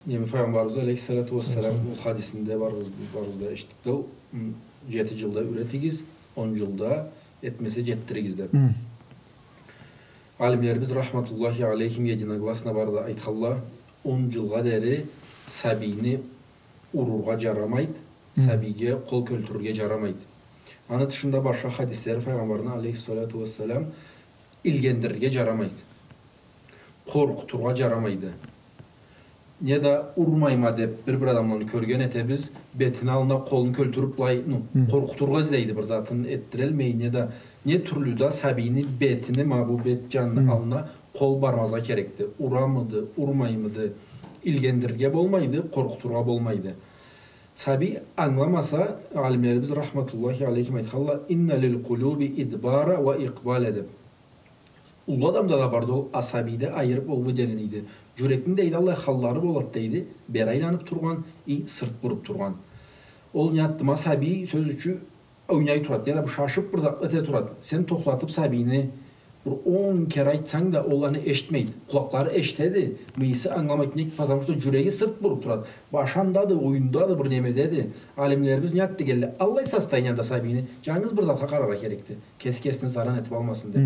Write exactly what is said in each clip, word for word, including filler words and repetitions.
Неме, Файгъамбарыбыз алейхиссалату уассалам ол хадисинде барыбыз, барыбыз да эшитдик да, м, жети джылда юретигиз, он джылда этмесе джетдиригиз деб. Алимлерибиз рахматуллахи алейхим единогласно бары да айтханла, он джылгъа дери сабийни урургъа джарамайды, сабийге къол кёлтюрюрге джарамайды. Аны тышында башха хадислери Файгъамбарны алейхиссалату уассалам илгендирирге джарамайды. Къоркъутургъа джарамайды. Не да урмайма деб бир-бир адамланы кёрген этебиз, бетини аллына къолун кёлтюрюб былай, ну, къоркъутургъа излейди, бир затын этдирелмей, не да не тюрлю да сабийни бетини, ма бу бет джанны аллына къол бармазгъа керекди. Урамыды, урмаймыды, илгендирирге болмайды, къоркъутургъа болмайды. Сабий ангыламаса, алимлерибиз рахматуллахи алейхим айтханла, «Инна лил къулюби идбара уа икъбала» деб. Уллу адамда да барды ол, а сабийде айырыб ол выделенныйди. Джюрекни, дейди, аллай халлары болад, дейди, бери айланыб тургъан и сырт буруб тургъан. Ол не затды, ма сабий, сёз ючюн, ойнай турад, не да бир шашыб бир затла эте турад. Сен тохтатыб сабийни бир он кере айтсанг да, ол аны эшитмейди. Къулакълары эшитеди, мыйысы ангыламайды, нек, потому что джюреги сырт буруб турад. Башы андады, оюндады, бир немедеди. Алимлерибиз не затды дегенле, аллай состоянияда сабийни джангыз бир затха къараргъа керекди. Кеси кесине заран этиб алмасын деб.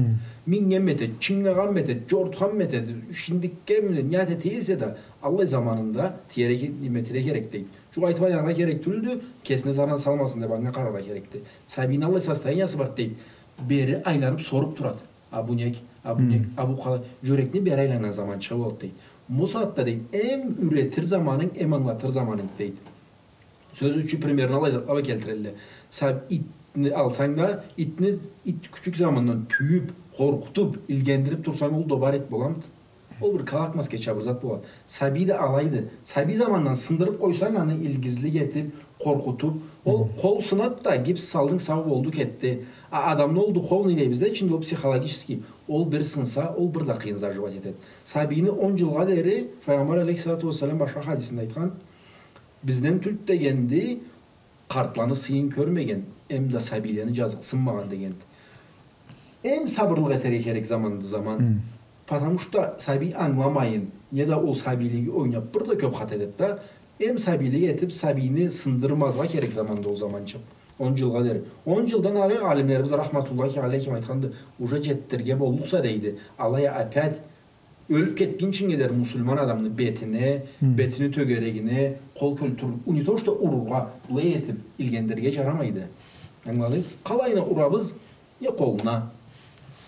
Мингенми этеди, чынгагъанмы этеди, джортханмы этеди, шиндикгенми, не зат эте эсе да, аллай заманында тиерге, неме этерге керек, дейди. Джукъ айтыб айланыргъа керек тюлдю, кесине заран салмасын деб, анга къараргъа керекди. Сабийни аллай состояниясы барды, дейди. Бери айланыб соруб турады. А бу нек, а бу нек, а бу къалай? Джюрекни бери айланнган заманчыгъы болады, дейди. Бу сагъатда, дейди, эм юретир заманынг, эм ангылатыр заманынг, дейди. Сёз ючюн, примерни алай затла бла келтирелле. Саб-, итни алсанг да, итни, ит кючюк замандан тюйюб, къоркъутуб, илгендириб турсанг, ол добар ит боламыды? Ол бир калакмас кеча бир зат болады. Сабий да алайды. Сабий замандан сындырыб къойсанг, аны илгизлик этиб, къоркъутуб, ол къол сынады да, гипс салдынг, сау болду, кетди. А адамны ол духовный дейбиз да, ичинде ол психологический, ол бир сынса, ол бир да къыйын заживать этеди. Сабийни он джылгъа дери, Файгъамбар алейхиссалату уассалам башха хадисинде айтхан, бизден тюлдю дегенди, къартланы сыйын кёрмеген, эм да сабийлени джазыкъсынмагъан дегенди. Эм сабырлыкъ этерге керек заманды заман. Потому что сабий ангыламайын, не да ол сабийлиги ойнаб, бир да кёб хата этеди да, эм сабийлик этиб, сабийни сындырмазгъа керек заманды ол заманчыкъ. Он джылгъа дери. Он джылдан ары алимлерибиз рахматуллахи алейхим айтханды, уже джетдирирге боллукъса, дейди. Алай а опять ёлюб кетгинчинге дери муслиман адамны бетине, бетини тёгерегине къол кёлтюрюб, не то что урургъа, былай этиб, илгендирирге джарамайды. Ангыладынг? Къалайына урабыз, не къолуна,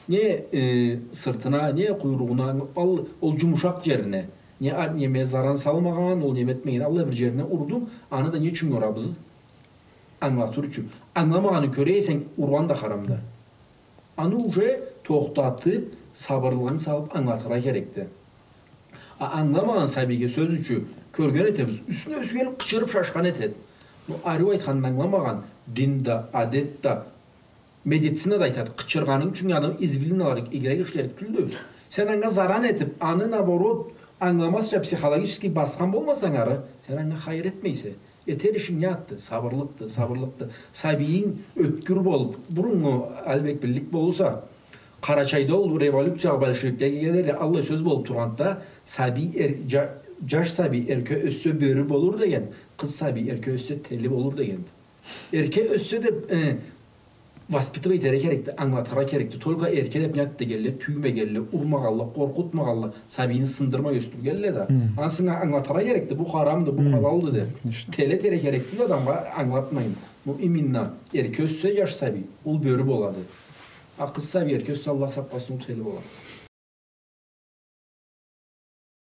не, э, сыртына, не къуйругъуна, ал, ол джумушакъ джерине, не а-, неме заран салмагъан, ол неме этмеген, аллай бир джерине урдунг, аны да не ючюн урабыз? Ангылатыр ючюн. Ангыламагъанын кёре эсенг, ургъан да харамды. Аны уже тохтатыб, сабырлыгъын салыб ангылатыргъа керекди. А ангыламагъан сабийге, сёз ючюн, кёрген этебиз, юсюне ёсюп келип къычырып шашхан этеди. Ну, ариу айтханын ангыламагъан, дин да, адет да, медицина да айтады, къычыргъанынг ючюн адам извилиналар игирек ишлерик тюлдю. Сен анга заран этип, аны, наоборот, ангыламазча психологически басхан болмасанг ары, сен анга хайыр этмейсе. Этер ишинг не затды? Сабырлыкъды, сабырлыкъды. Сабийинг ёткюр болуп, буруннгу Алибек биллик болурса, Къарачайда ол революциягъа, большевиклеге келгенде аллай сёз болуп тургъанды да, сабий эр-, жа-, жаш сабий эрке ёссе бёрю болур деген, къыз сабий эрке ёссе тели болур дегенди. Эрке ёссе деп, э, воспитывать этерге керекди, ангылатыргъа керекди. Только эрке деп не затды дегенле, тюймегенле, урмагъанла, къоркъутмагъанла, сабийни сындырмай ёсдюргенле да. Хы. Ансы анга ангылатыргъа керекди, бу харамды, бу халалды деп. Тели этерге керекди да адамгъа ангылатмайын. Ну, именно эрке ёссе жаш сабий, ол бёрю болады. А къыз сабий эрке ёссе, Аллах сакъласын, ол тели болады.